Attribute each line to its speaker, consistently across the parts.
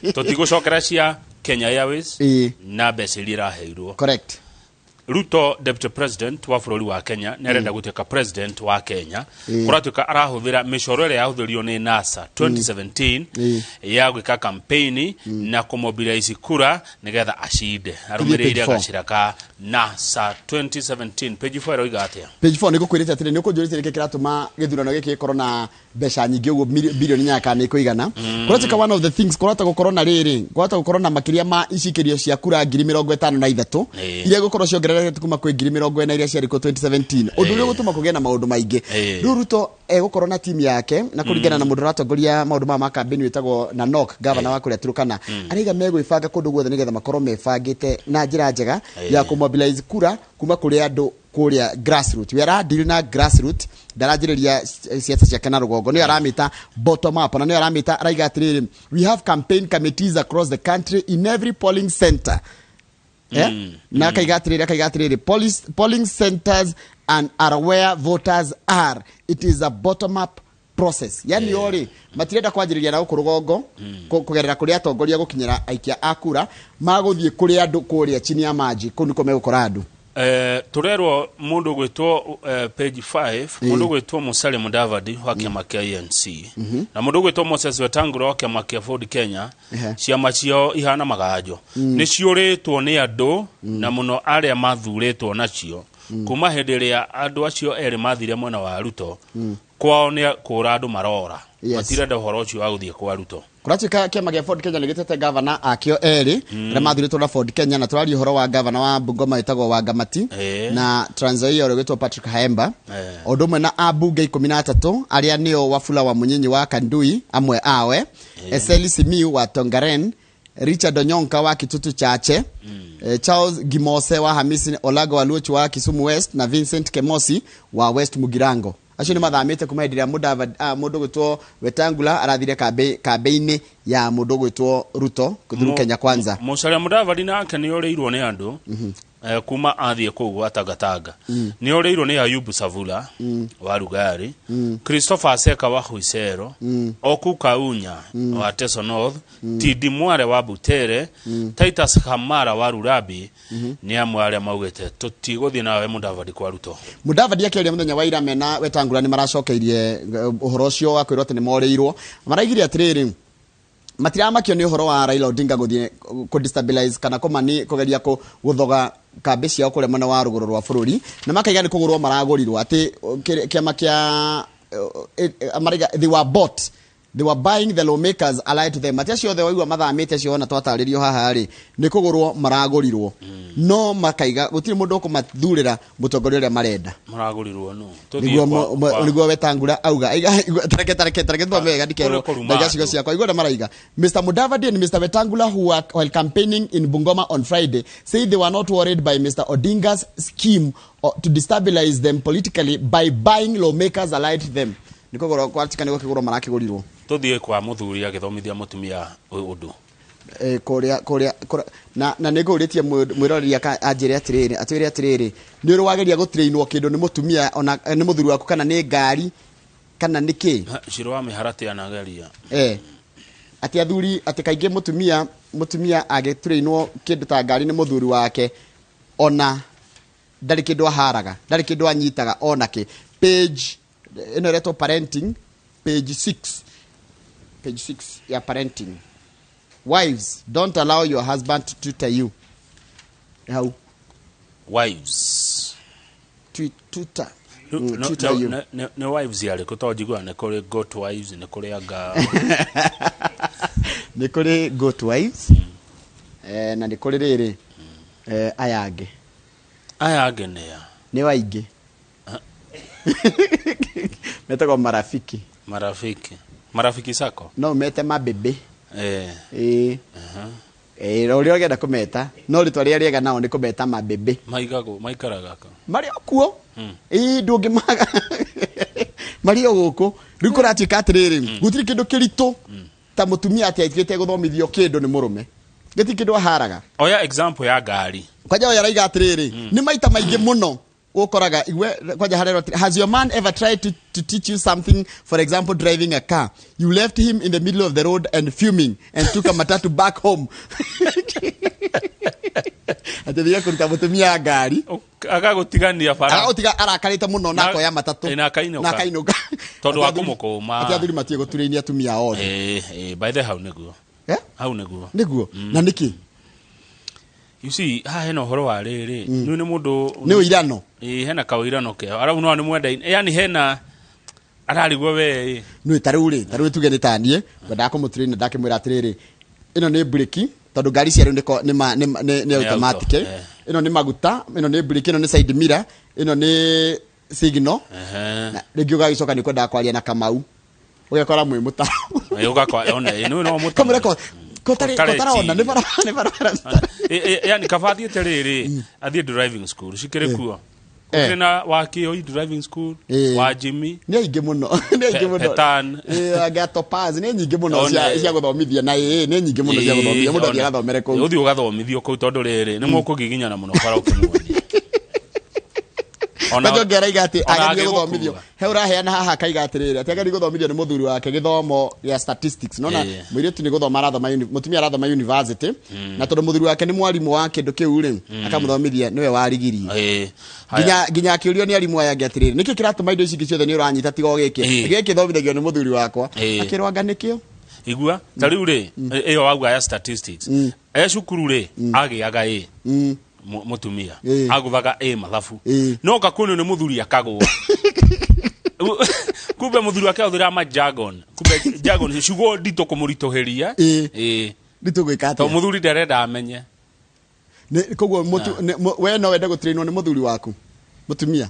Speaker 1: Tũtigũcokera cia Kenya Airways na mbeca iria iraheirwo. Ruto, deputy president wa bũrũri wa Kenya, nĩ arenda gũtuĩka president wa Kenya. Kũratuĩka arahũthĩra mĩcoro ĩrĩa yahũthĩrio nĩ NASA 2017 ya gwĩka campaign na kũmobilize kura nĩgetha acinde. Arũmĩrĩire
Speaker 2: Page 4.
Speaker 1: Gacĩra ka NASA 2017, page 4 ĩroiga atĩa?
Speaker 2: Page 4 nĩ ngũkwĩrĩte atĩrĩ, nĩ ũkũnjũrĩte nĩkĩ kĩratũma gĩthurano gĩkĩ gĩkorwo na mbeca nyingĩ ũguo, 8 bilioni kana nĩ kũigana. Kũratuĩka one of the things, kũrahota gũkorwo na rĩrĩ, kũrahota gũkorwo na makĩria ma icikĩrio cia kura 53,000 iria gũkorwo ciongererekete kuma kwĩ 40,000 iria ciarĩ kuo 2017, ũndũ ũrĩa ũgũtũma kũgĩe na maũndũ maingĩ. Rĩu Ruto egũkorwo na timu yake, na kũringana na mũndũ ũratongoria maũndũ maya ma kambĩni wĩtagwo Nanok, gavana wa kũrĩa Turkana, araiga megwĩbanga kũndũ guothe nĩgetha makorwo mebangĩte na njĩra njega ya kũmobilize kura kuma kũrĩ andũ kũrĩa grassroot. We aradeal na grassroot, ndaranjĩrĩria ciaca ciake na rũgongo, nĩyo aramĩta bottom up, na nĩyo aramĩta, araiga atĩrĩrĩ, "We have campaign committees across the country in every polling center." Eh? Na akaiga atĩrĩrĩ, "Polling centers and are where voters are. It is a bottom up process." Yani o rĩ, matirenda kwanjĩrĩria na gũkũ rũgongo, kũgerera kũrĩ atongoria gũkinyĩra aikia a kura, magũthiĩ kũrĩ andũ kũrĩa chini ya maji, kũu nĩkuo megũkora andũ.
Speaker 1: Turerwo mundu gwitwo, page 5, mundu gwitwo Musalia Mudavadi wa kiama kia ANC na mundu gwitwo Moses Wetangula wa kiama kia Ford Kenya, ciama ciao ihana maganjo, nĩ ciũrĩtwo nĩ andũ na mũno arĩa mathurĩtwo nacio kuma hĩndĩ ĩrĩa andũ acio erĩ mathire mwena wa Ruto. Kwao nĩ kũra andũ marora. Matirenda ũhoro ũcio wa gũthiĩ kwa Ruto.
Speaker 2: Kũratuĩka kĩama gĩa Ford Kenya nĩ gĩtete gavana akĩo erĩ arĩa mathurĩtwo na Ford Kenya, na tũraria ũhoro wa gavana wa Bungoma wĩtagwo Wangamati na Trans Nzoia ũrĩa ũgĩtwo Patrick Haemba, o ũndũ ũmwe na ambunge 13 arĩa nĩo Wafula wa Munyinyi wa Kandui amwe awe, Eseli Simiu wa Tongaren, Richard Onyonka wa Kitutu Chache, Charles Gimose wa Hamisi Olago wa Luoch wa Kisumu West na Vincent Kemosi wa West Mugirango. Acio nĩ mathamĩte kuma hĩndĩ ĩrĩa mũndũ gwĩtwo Wetangula arathire kambĩ-inĩ ya mũndũ gwĩtwo Ruto through Kenya Kwanza.
Speaker 1: Musalia Mudavadi nake nĩ orĩirwo nĩ andũ, kuma athiĩ kũu gwa Tangatanga. Nĩ orĩirwo nĩ Ayubu Savula wa Lugari, Christopher Aseka wa Huisero, Oku Kaunya wa Teso North, Tindi Mware wa Butere, Titus Hamara wa Rurabi, nĩ amwe arĩa maugĩte tũtigũthiĩ nawe Mudavadi kwa Ruto.
Speaker 2: Mudavadi akĩaria mũthenya wa ira mena Wetangula nĩ maracokeirie ũhoro ũcio wa kwĩrwo atĩ nĩ morĩirwo. Maraigire atĩrĩrĩ, matiramakio nĩ ũhoro wa Raila Odinga gũthiĩ kũ-destabilize kana kũmani kũgeria gũthoga kambĩ ciao kũrĩa mwena wa rũgũrũ rwa bũrũri, na makaiga nĩ kũgũrwo maragũrirwo, atĩ kĩama kĩa maraiga they were bought, they were buying the lawmakers allied to them, atĩ acio othe waigua mathamĩte, acio ona twatarĩrio haha rĩ, nĩ kũgũrwo maragũrirwo, no makaiga gũtirĩ mũndũ ũkũmathurĩra mũtongoria ũrĩa marenda.
Speaker 1: Maragũrirwo nũ? Tũthiĩ
Speaker 2: Nĩguo nĩguo Wetangula auga. Tareke thome wega ndikerwo.
Speaker 1: Kũrĩ kũruma
Speaker 2: Ndaiga ciugo
Speaker 1: andũ.
Speaker 2: ciakwa. Igua ũrĩa maraiga. Mr Mudavadi and Mr Wetangula, who were while campaigning in Bungoma on Friday, said they were not worried by Mr Odinga's scheme to destabilize them politically by buying lawmakers allied to them. Nĩ kũgũrwo kwatika, nĩ gũkĩgũrwo marakĩgũrirwo.
Speaker 1: Tũthiĩ kwa mũthuri agĩthomithia mũtumia ũndũ.
Speaker 2: Kũrĩa na nĩ ngũrĩtie mwĩroreri anjĩre atĩrĩrĩ, atwĩre atĩrĩrĩ, nĩ ũrĩ wageria gũtrainwo kĩndũ nĩ mũtumia ona nĩ mũthuri waku, kana nĩ ngari kana nĩ kĩ?
Speaker 1: Ha, Ciro wa mĩharatĩ anageria.
Speaker 2: Atĩ athuri, atĩ kaingĩ mũtumia agĩtrainwo kĩndũ ta ngari nĩ mũthuri wake, ona ndarĩ kĩndũ aharaga, ndarĩ kĩndũ anyitaga ona kĩ. Page ĩno ĩretwo parenting, page 6, page 6 ya parenting: "Wives, don't allow your husband to tutor you." Hau.
Speaker 1: Wives.
Speaker 2: Tutor.
Speaker 1: No,
Speaker 2: Tutor
Speaker 1: no,
Speaker 2: you.
Speaker 1: Nĩ wives arĩkũ? To njiguaga nĩ kũrĩ goat wives, nĩ kũrĩ anga.
Speaker 2: Nĩ kũrĩ goat wives, na nĩ kũrĩ rĩrĩ, aya angĩ.
Speaker 1: Aya angĩ nĩa?
Speaker 2: Nĩ waingĩ metagwo marafiki.
Speaker 1: Marafiki, marafiki sako.
Speaker 2: No mete mabebe. Ĩĩ. Ũrĩa ũngĩenda kũmeta, no rĩtwa rĩrĩa rĩega nao nĩ kũmeta mabebe.
Speaker 1: Maigagwo, maikaraga ka?
Speaker 2: Marĩ o kuo. Ĩĩ, ndũngĩmaga, marĩ o gũkũ. Rĩu kũratuĩka atĩrĩrĩ, gũtirĩ kĩndũ kĩritũ ta mũtumia atĩ aitĩte gũthomithio kĩndũ nĩ mũrũme, gĩtirĩ kĩndũ aharaga.
Speaker 1: Oya example ya ngari.
Speaker 2: Kwanja ũyũ araiga atĩrĩrĩ, nĩ maita maingĩ mũno. Ũkoraga iwe kwanja harerwo, "Has your man ever tried to teach you something, for example driving a car? You left him in the middle of the road and fuming and took a matatu back home." Atĩ thiĩ kũruta mũtumia ngari.
Speaker 1: Agagũtigania bara.
Speaker 2: Agagũtiga arakarĩte mũno na akoya matatũ.
Speaker 1: Na akainũka.
Speaker 2: Na akainũka.
Speaker 1: Tondũ wa
Speaker 2: Atĩ
Speaker 1: kũmũkũma.
Speaker 2: Atĩ athuri matige gũturĩinia atumia othe.
Speaker 1: Eh, by the hau nĩguo.
Speaker 2: Eh?
Speaker 1: Hau nĩguo.
Speaker 2: Nĩguo na nĩkĩ?
Speaker 1: You see, haha hena ũhoro wa rĩrĩ, nĩ nĩ mũndũ
Speaker 2: Nĩ ũirano.
Speaker 1: Ĩ, hena kawĩirano keo arau no nĩ mwendaine, yani hena ararigwo we ĩ.
Speaker 2: Nĩ tarĩu rĩ, tarĩu tuge nĩ taniĩ ngwendaga kũmũtrain, ndakĩmwĩra atĩrĩrĩ, ĩno nĩ breki, tondũ ngari cia rĩu nĩ ma- nĩ ma- nĩ
Speaker 1: Nĩ
Speaker 2: automatic.
Speaker 1: Auto,
Speaker 2: Ĩno nĩ maguta, ĩno nĩ breki, ĩno nĩ side mirror, ĩno nĩ signal. Na rĩngĩ ũgagĩcoka nĩ kwendaga kwaria na Kamau, ũgekora mwĩ mũtaro.
Speaker 1: Ĩ, ũgakwa ona ĩ, nĩ no mũtaro.
Speaker 2: Kamũra ko kotarĩ
Speaker 1: Kotarĩ
Speaker 2: kotarona nĩ
Speaker 1: ciria.
Speaker 2: bara nĩ barabara.
Speaker 1: Yani kaba athiĩte rĩrĩ, athiĩ driving school cikĩrĩ kuo. Kũrĩ na wa KOE driving school, wa Jimmy.
Speaker 2: Nĩ aingĩ mũno, nĩ aingĩ mũno.
Speaker 1: Petan.
Speaker 2: Anga Topaz nĩ nyingĩ mũno
Speaker 1: One.
Speaker 2: cia gũthomithia na nĩ nyingĩ mũno cia gũthomithia, mũndũ athiĩ agathomere kũu.
Speaker 1: Ũthiĩ ũgathomithio kũu, tondũ rĩrĩ nĩ mũkũgiginyana mũno bara ũkĩmuonia. Ona-
Speaker 2: Kwanja ũngĩ araiga atĩ
Speaker 1: ona
Speaker 2: agerie gũthomithio
Speaker 1: agĩgũkua.
Speaker 2: He ũraheana haha akaiga atĩrĩrĩ, atĩ agerie gũthomithio nĩ mũthuri wake gĩthomo gĩa statistics. Nona mũirĩtu nĩ gũthoma arathoma mũtumia arathoma university, na tondũ mũthuri wake nĩ mwarimũ wa kĩndũ kĩu rĩ, akamũthomithia, nĩwe warigirie.
Speaker 1: Haya.
Speaker 2: Nginya akĩũrio nĩ arimũ aya angĩ atĩrĩrĩ, nĩkĩ kĩratũma indo ici ingĩ ciothe nĩ ũranyita tiga o gĩkĩ? Gĩkĩ thomithagio nĩ mũthuri wakwa. Akĩrwo anga nĩkĩo.
Speaker 1: Igua ta rĩu rĩ, ĩyo wauga ya statistics, e cukuru rĩ agĩaga ĩ mũtumia agũthaga ĩ mathabu, no kakuonio nĩ mũthuri akagũa. Kumbe mũthuri wake ahũthĩra ma jargon, kumbe jargon ciugo nditũ kũmũritũhĩria.
Speaker 2: Nĩ tũgwĩka
Speaker 1: To
Speaker 2: atĩa?
Speaker 1: Mũthuri ndarenda amenye.
Speaker 2: Koguo we no wende gũtrainwo nĩ mũthuri waku, mũtumia?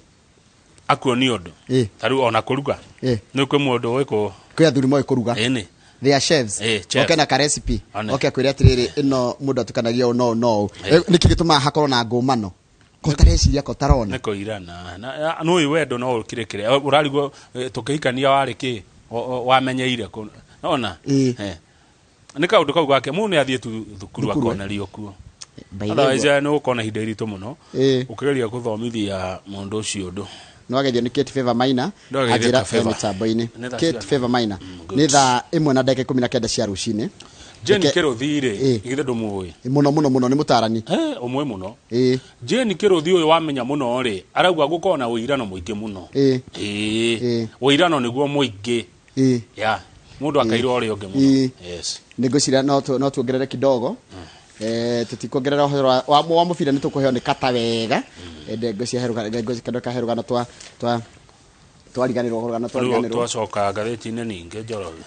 Speaker 1: Akuonia ũndũ. Ta rĩu ona kũruga, nĩ kwĩ mũndũ ũĩ kũ
Speaker 2: Kwĩ athuri moĩ kũruga.
Speaker 1: Ĩni.
Speaker 2: They are chefs.
Speaker 1: Chef.
Speaker 2: Oke na ka recipe.
Speaker 1: One.
Speaker 2: Oke akwĩre atĩrĩrĩ, ĩno mũndũ atukanagia ũũ no ũũ no ũũ. Nĩkĩ gĩtũmaga hakorwo na ngũmano ko tareciria ko tarona?
Speaker 1: Nĩ kũirana. Nũĩ wendo no ũkire kĩrĩa ũrarigwo, tũkĩhikania warĩ kĩ wamenyeire kũ nona. Nĩ kaũndũ kau gake mũndũ nĩ athiĩ tu thukuru.
Speaker 2: Thukuru, eh?
Speaker 1: Akonerio kuo.
Speaker 2: By the
Speaker 1: Otherwise
Speaker 2: way,
Speaker 1: nĩ gũkorwo na ihinda iritũ mũno ũkĩgeria gũthomithia mũndũ ũcio ũndũ.
Speaker 2: Nĩ wageithio nĩ Kate Favor Maina.
Speaker 1: Nĩ wageithio
Speaker 2: Anjĩra
Speaker 1: Kate Favor.
Speaker 2: e mĩtambo-inĩ.
Speaker 1: Nĩ thaa
Speaker 2: Kate
Speaker 1: cigana?
Speaker 2: Favor Maina.
Speaker 1: Good.
Speaker 2: Nĩ 1:19 cia rũcinĩ.
Speaker 1: Jane Kĩrũthi rĩ, githĩ ndũmũĩ?
Speaker 2: Mũno mũno mũno, nĩ mũtarani.
Speaker 1: Ũmwe mũno. Jane Kĩrũthi ũyũ wamenya mũno rĩ, arauga gũkorwo na ũirano mũingĩ mũno. Ũirano nĩguo mũingĩ. Ya mũndũ akairwo ũrĩa ũngĩ mũno. Yes.
Speaker 2: Nĩ ngwĩciria no tuongerere kidogo. Tũtikuongerera ũhoro wa mũbira, nĩ tũkũheo nĩ kata wega. Ngwĩciria kando ka herũgano twa twa twariganĩrwo rũgano
Speaker 1: Rĩu
Speaker 2: twariganĩrwo.
Speaker 1: Twacoka ngathĩti-inĩ ningĩ, Njoroge.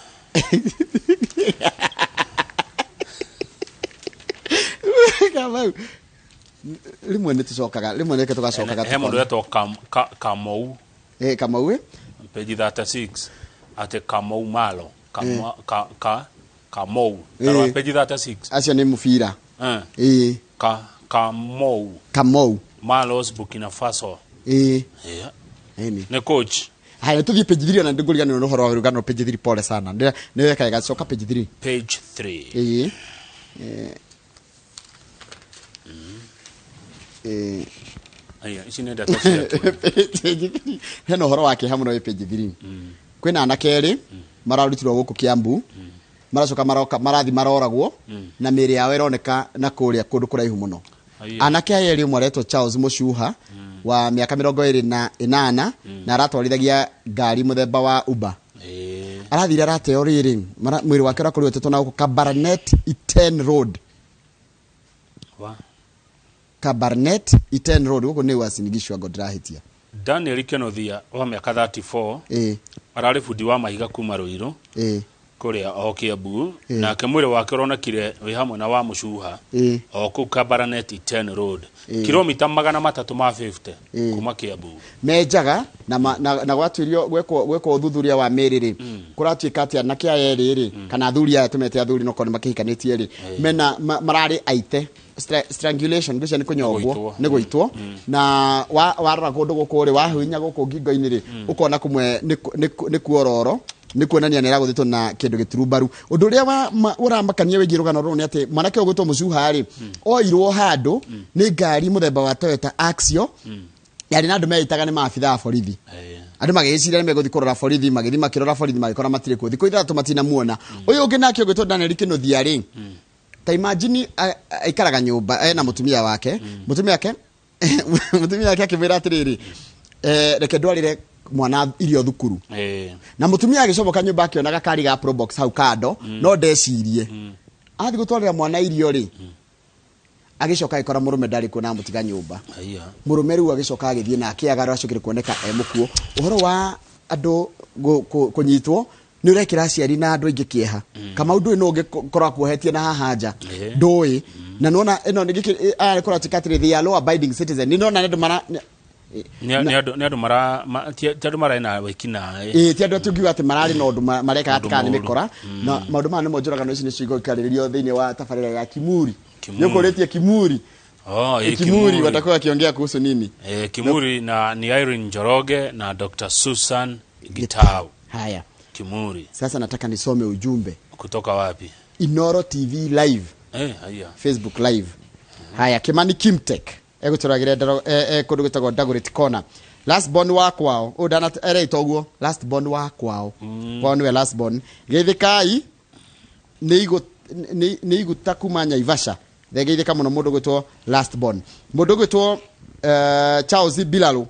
Speaker 2: Kamau, rĩmwe nĩ tũcokaga, rĩmwe nĩke tũgacokaga.
Speaker 1: He mũndũ
Speaker 2: Tũkona.
Speaker 1: wetwo Kamau.
Speaker 2: Kamau ĩ.
Speaker 1: Page 36, atĩ Kamau Malo. Kamau. Tarora page 36.
Speaker 2: Acio nĩ mũbira.
Speaker 1: Kamau.
Speaker 2: Kamau.
Speaker 1: Malos Burkina Faso.
Speaker 2: Ĩni.
Speaker 1: Nĩ coach.
Speaker 2: Haya, tũthiĩ page 3, ona ndĩngũriganĩrwo nĩ ũhoro wa rũgano page 3. Pole sana. Nĩ weka coka page 3.
Speaker 1: Page 3. Aya, ici nĩ ndeto cia
Speaker 2: Page 3 hena ũhoro wa kĩeha mũno wĩ page 3. Kwĩna anake erĩ mararutirwo gũkũ Kiambu, maracoka maroka marathi maroragwo na mĩĩrĩ yao ĩroneka na kũrĩa kũndũ kũraihu mũno.
Speaker 1: Aya.
Speaker 2: Anake aya erĩ, ũmwe aretwo Charles Mũcuha wa mĩaka 28 na aratwarithagia ngari mũthemba wa Uber. Arathire arateo rĩrĩ, mwĩrĩ wake ũrakorirwo ũtetwo na gũkũ Kabarnet Iten Road.
Speaker 1: Wa.
Speaker 2: Kabarnet Iten Road gũkũ nĩ Uasin Gishu, ngo ndĩrahĩtia.
Speaker 1: Daniel Kenothia wa mĩaka 34 ararĩ bundi wa mahiga kuma Ruiru kũrĩa o Kiambu. Nake mwĩrĩ wake ũronekire wĩ hamwe na wa Mũcuha o kũu Kabarnet Iten Road, kilomita 350 kuma Kiambu.
Speaker 2: Menjaga na gwatuĩrio gwekwo ũthuthuria wa mĩĩrĩ rĩ, kũratuĩka atĩ anake aya erĩ rĩ, kana athuri aya tũmete athuri nokorwo nĩ makĩhikanĩtie rĩ, mena mararĩ aite strangulation, ngwĩciria nĩ kũnyongwo.
Speaker 1: Gũitwo.
Speaker 2: Nĩ gũitwo. Na warora kũndũ gũkũ rĩ, wahuinya gũkũ ngingo-inĩ rĩ, ũkona kũmwe nĩ kuororo, nĩ kuonania nĩ ĩragũthĩtwo na kĩndũ gĩturumbaru. Ũndũ ũrĩa ũramakania wĩgiĩ rũgano rũrũ nĩ atĩ mwanake ũyũ ũgwĩtwo Mũcuha rĩ, oirwo handũ nĩ ngari mũthemba wa Toyota Axio. Yarĩ na andũ meitaga nĩ maabithaa a borithi. Andũ magĩgĩciria nĩ megũthiĩ kũrora borithi, magĩthiĩ makĩrora borithi, magĩkora matirĩ kuo. Thikũ 3 matinamuona. Ũyũ ũngĩ nake ũgwĩtwo Daniel Kĩnuthia rĩ, ta imagine aikaraga nyũmba ena mũtumia wake, mũtumia wake akĩmwĩra atĩrĩrĩ, reke ndwarĩre mwana irio thukuru. Na mũtumia agĩcomoka nyũmba akĩona gakari ga Probox hau kando, no ndecirie. Athiĩ gũtwarĩra mwana irio rĩ, agĩcoka agĩkora mũrũme ndarĩ kuo na amũtiga nyũmba. Mũrũme rĩu agĩcoka agĩthiĩ na akĩagara, acokire kuoneka e mũkuũ. Ũhoro wa andũ kũnyitwo nĩ ũrekĩra aciari na andũ aingĩ kĩeha. Kamau ndũĩ nũ ũngĩkorwo akuohetie na haha nja. Ndũĩ. Na nĩwona ĩno nĩ gĩkĩ, aya nĩ kũratuĩka atĩrĩ, they are law abiding citizen. Nĩ ndĩrona nĩ andũ mara, nĩ,
Speaker 1: Nĩ andũ mara, ma, ti, ti andũ mararĩ na wĩkinaĩ.
Speaker 2: Ĩĩ, ti andũ atĩ ũngiuga atĩ mararĩ na ũndũ marekaga
Speaker 1: Ũndũ
Speaker 2: atĩ kana nĩ
Speaker 1: mũũru.
Speaker 2: mĩkora. Na maũndũ maya nĩmo njũragano ici nĩcio igũikarĩrĩrio thĩinĩ wa tabarĩra ya Kimuri.
Speaker 1: Kimuri.
Speaker 2: Nĩ ũkũrĩtie Kimuri.
Speaker 1: Oh,
Speaker 2: Kimuri,
Speaker 1: Kimuri.
Speaker 2: watakuwa wakiongea kuhusu nini?
Speaker 1: Kimuri na ni Irene Njoroge na Dr. Susan Gitau.
Speaker 2: Haya.
Speaker 1: Kimuri.
Speaker 2: Sasa nataka nisome ujumbe.
Speaker 1: Kutoka wapi?
Speaker 2: Inoro TV live.
Speaker 1: Haya.
Speaker 2: Facebook live. Haya, Kimani Kimtek. Egũtũragĩra ndaro, kũndũ gwĩtagwo Dagoretti Corner. Last born wa kwao. Ũyũ ndana ereitwo ũguo. Last born wa kwao. Kwao nĩwe last born. Geithĩkai nĩ iguta kuma Naivasha. Geithĩka mũno mũndũ gwĩtwo last born. Mũndũ gwĩtwo Charles Bilalu.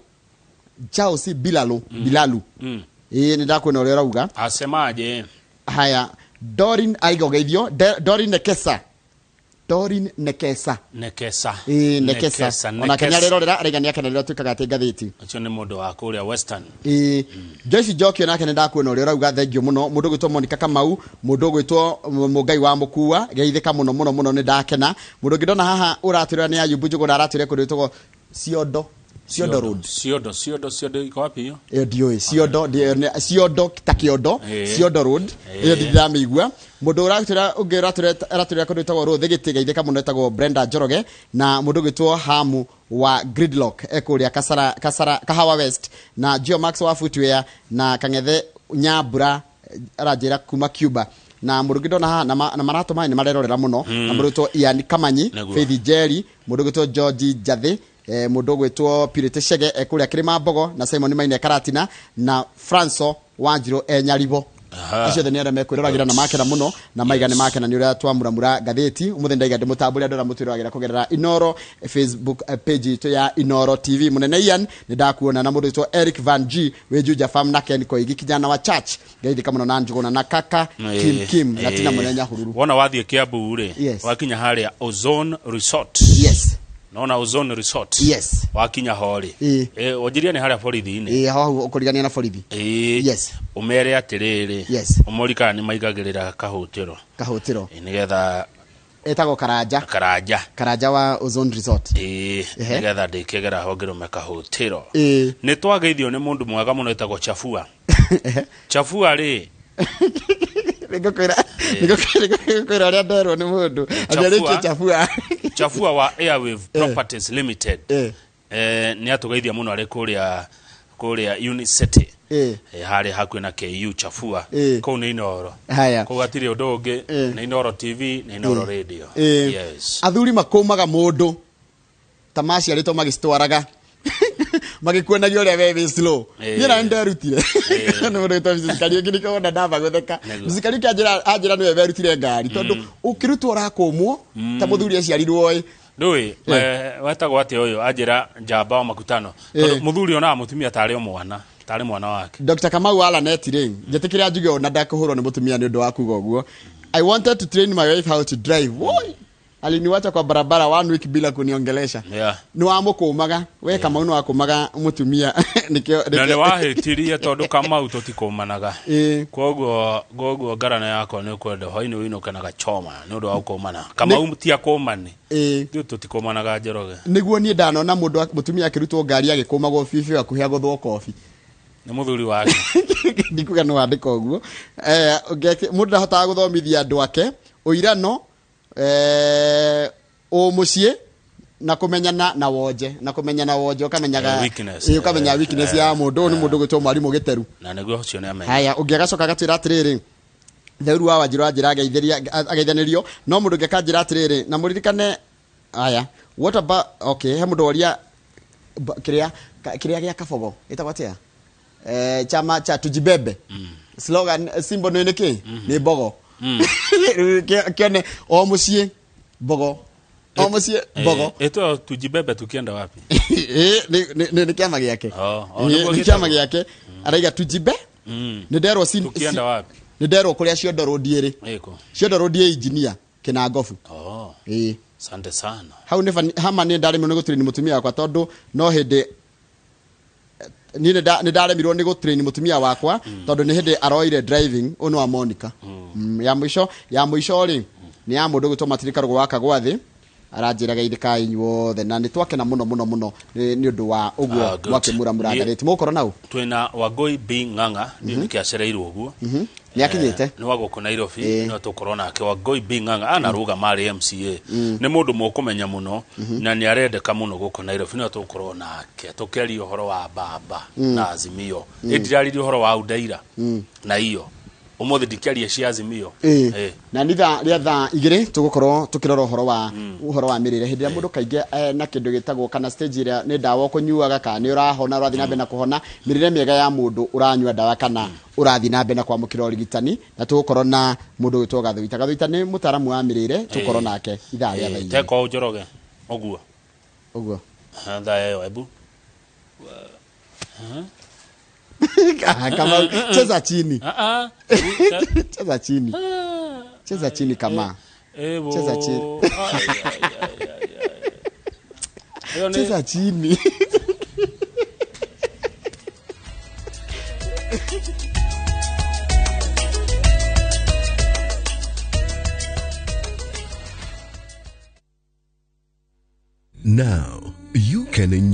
Speaker 2: Charles Bilalu. Bilalu. Ĩĩ, nĩ ndakuona ũrĩa ũrauga.
Speaker 1: Asemaje?
Speaker 2: Haya, Dorin aigogeithio. Dorin Nekesa. Dorin Nekesa.
Speaker 1: Nekesa.
Speaker 2: Ĩĩ, Nekesa.
Speaker 1: Nekesa,
Speaker 2: Ona Kenya
Speaker 1: Nekesa.
Speaker 2: rĩrorera, araiga nĩ akenera tuĩkaga atĩ ngathĩti.
Speaker 1: Ũcio nĩ mũndũ wa kũrĩa Western.
Speaker 2: Ĩĩ, Joyce Njoki onake nĩ ndakuona ũrĩa ũrauga, thengiũ mũno. Mũndũ ũgwĩtwo Monica Kamau, mũndũ ũgwĩtwo Mũngai wa Mũkua, geithĩka mũno mũno mũno, nĩ ndakena. Mũndũ ũngĩ ndona haha ũratwĩra nĩ Ayubu Njũgũna, aratwĩra kũndũ gwĩtagwo Ciondo. Ciondo Road.
Speaker 1: Ciondo, Ciondo, Ciondo iko wapi hiyo?
Speaker 2: Ĩyo ndiũĩ. Ciondo, ndiũĩ, nĩ, Ciondo ta Kĩondo, Ciondo Road. Ĩyo ndĩramĩigua. Mũndũ ũratwĩra ũngĩ aratwĩra kũndũ gwĩtagwo Rũthĩ Gĩtĩ, geithĩka mũno, etagwo Brenda Njoroge, na mũndũ ũgwĩtwo Hamu wa Gridlock ekũrĩa Kasara, Kasara, Kahawa West, na Geo Max wa Footwear, na Kang'ethe Nyambura aranjĩra kuma Cuba. Na mũndũ ũngĩ ndona haha, na maratũma nĩ marerorera mũno. Na mũndũ ũgwĩtwo Ian Kamanyi, Faith Njeri, mũndũ ũgwĩtwo George Njathĩ, mũndũ ũgwĩtwo Purity Chege ekũrĩa Kĩrĩma Mbogo, na Simon Maine Karatina, na Franco Wanjirũ e Nyaribo. Acio othe nĩ arĩa mekwĩroragĩra na makena mũno, na maiga nĩ makena nĩ ũrĩa twamuramura ngathĩti. Ũmũthĩ ndaiga ndĩmũtambũre andũ arĩa mũtwĩroragĩra kũgerera Inoro Facebook page itũ ya Inoro TV. Mũnene Ian, nĩ ndakuona, na mũndũ wĩtwo Eric Van G wĩ Juja Farm, na Ken Koigi kijana wa church. Ngeithĩka mũno na Njũgũna na Kaka Kim Kim na Tina Mũnene Nyahururu.
Speaker 1: Wona wathiĩ Kiambu rĩ, wakinya harĩa Ozone Resort. Nona Ozone Resort. Wakinya ho rĩ. Wanjirie nĩ harĩa borithi-inĩ.
Speaker 2: Hau ũkũrigania na borithi.
Speaker 1: Ũmere atĩrĩrĩ. Ũmorikaga nĩ maigagĩrĩra kahũtĩro.
Speaker 2: Kahũtĩro.
Speaker 1: Nĩgetha
Speaker 2: Etagwo Karanja.
Speaker 1: Karanja.
Speaker 2: Karanja wa Ozone Resort.
Speaker 1: Nĩgetha ndĩkĩgera ho ngĩrũme kahũtĩro. Nĩ twageithio nĩ mũndũ mwega mũno etagwo Chafua. Chafua rĩ.
Speaker 2: Nĩngũkwĩra ũrĩa nderwo nĩ mũndũ.
Speaker 1: Chafua.
Speaker 2: Ambia Chafua.
Speaker 1: Chafua wa Airwave Properties Limited. Nĩ atũgeithia mũno arĩ kũrĩa Unicity. Harĩa hakuhĩ na KU Chafua. Kũu nĩ Inoro. Kũu hatirĩ ũndũ ũngĩ, nĩ Inoro TV, nĩ Inoro Radio.
Speaker 2: Athuri makũmaga mũndũ ta maciarĩtwo magĩcitwaraga. Magĩkuonagia ũrĩa we wĩ slow. Niĩ na nderutire. Nĩ mũndũ wĩtwo Mrs. Kariũki, nĩkĩo wona ndamba gũtheka. Mrs. Kariũki anjĩra nĩwe werutire ngari, tondũ ũkĩrutwo ũrakũmwo ta mũthuri aciarirwo ĩ.
Speaker 1: Ndũĩ, wetagwo atĩa ũyũ anjĩra njamba wa makutano. Tondũ mũthuri onaga mũtumia tarĩ o mwana, tarĩ mwana wake.
Speaker 2: Dr. Kamau Alanet rĩ, njĩtĩkĩre njuge ona ndakũhũrwo nĩ mũtumia nĩ ũndũ wa kuga ũguo. I wanted to train my wife how to drive. Woi! Aliniwacha kwa barabara 1 week bila kuniongelesha. Nĩ wamũkũmaga, we Kamau nĩ wakũmaga mũtumia.
Speaker 1: Na nĩ wahĩtirie tondũ Kamau tũtikũmanaga. Koguo ngarana yakwa nĩ ũkwenda hwainĩ ũinũke na gachoma nĩ ũndũ wa gũkũmana. Kamau ti akũmani. Ithuĩ tũtikũmanaga Njoroge.
Speaker 2: Nĩguo niĩ ndanona mũndũ mũtumia akĩrutwo ngari agĩkũmagwo biũ biũ hakuhĩ agũthwo kobi.
Speaker 1: Nĩ mũthuri wake.
Speaker 2: Ndikuga nĩ wandĩka ũguo. Mũndũ ndahotaga gũthomithia andũ ake ũirano, ũmũciĩ na kũmenyana na wonje, na kũmenyana wonje, ũkamenyaga
Speaker 1: Weakness.
Speaker 2: Ũkamenya weakness ya mũndũ. Ũyũ nĩ mũndũ ũgwĩtwo mwarimũ Gĩteru.
Speaker 1: Na nĩguo ũcio nĩ amenya.
Speaker 2: Haya, ũngĩ agacoka agatwĩra atĩrĩrĩ, Theuru wa Wanjiru anjĩra ageithanĩrio, no mũndũ ũngĩ akanjĩra atĩrĩrĩ, na mũririkane, haya, what about, okay, he mũndũ woria Kiria kiria gia kabogo ĩtagwo atĩa, chama cha Tujibebe, slogan, symbol nĩ nĩkĩ? Nĩ mbogo. Rĩu kĩone o mũciĩ mbogo, o mũciĩ mbogo.
Speaker 1: Ĩtwa Tujibebe tukienda wapi?
Speaker 2: Nĩ kĩama gĩake.
Speaker 1: Oh, nĩguo
Speaker 2: Nĩ kĩama
Speaker 1: gĩtagwo.
Speaker 2: Gĩake araiga tujibe. Nĩ nderwo
Speaker 1: Tukienda wapi?
Speaker 2: Nĩ nderwo kũrĩa Ciondo Road ĩrĩ.
Speaker 1: Ĩko.
Speaker 2: Ciondo Road ĩ engineer Kĩnangobu.
Speaker 1: Oh.
Speaker 2: Ĩĩ.
Speaker 1: Asante sana.
Speaker 2: Hau nĩ hama nĩ ndaremirwo nĩ gũtrain mũtumia wakwa tondũ no hĩndĩ niĩ nĩ ndaremirwo nĩ gũtrain mũtumia wakwa tondũ nĩ hĩndĩ aroire driving. Ũyũ nĩ wa Monica. Ya mũico rĩ, nĩ ya mũndũ gwĩtwo Matirika Rũgũ wa Kagwathĩ, aranjĩra geithĩkai inyuothe na nĩ twakena mũno mũno mũno nĩ ũndũ wa ũguo.
Speaker 1: Ah, good.
Speaker 2: Mwakĩmũramũra ngarĩti mũgũkorwo nau.
Speaker 1: Twina Wangui B Ng'ang'a, ndiũ nĩkĩ acereirwo ũguo.
Speaker 2: Nĩ akinyĩte.
Speaker 1: Nĩ wa gũkũ Nairobi. No tũkorwo nake Wangui B Ng'ang'a, anarũgama arĩ MCA, nĩ mũndũ mũkũmenya mũno na nĩ arendeka mũno gũkũ Nairobi. No tũkorwo nake tũkĩaria ũhoro wa baba na Azimio. Ĩndiraririe ũhoro wa Udaira na iyo ũmũthĩ ndikĩaria cia Azimio.
Speaker 2: Ĩĩ. Na nĩ thaa rĩa thaa 2 tũgũkorwo tũkĩrora ũhoro wa mĩrĩre hĩndĩ ĩrĩa mũndũ kaingĩ na kĩndũ gĩtagwo kana stage ĩrĩa nĩ ndawa ũkũnyuaga kana nĩ ũrahona, ũrathiĩ na mbere na kũhona, mĩrĩre mĩega ya mũndũ ũranyua ndawa kana ũrathiĩ na mbere na kwamũkĩra ũrigitani, na tũgũkorwo na mũndũ gwĩtwo Gathuita. Gathuita nĩ mũtaaramu wa mĩrĩre, tũgũkorwo nake ithaa rĩa thaa 2.
Speaker 1: Teko Njoroge ũguo.
Speaker 2: Ũguo.
Speaker 1: Thaa ĩyo ebu.
Speaker 2: Kama cheza chini.
Speaker 1: Ah, ah.
Speaker 2: Cheza chini, cheza chini kama
Speaker 1: Evo.
Speaker 2: Cheza chini.
Speaker 1: Ai, ai, ai, ai, ai. Ĩyo nĩ-
Speaker 2: Cheza chini.
Speaker 3: Now, you can enjoy.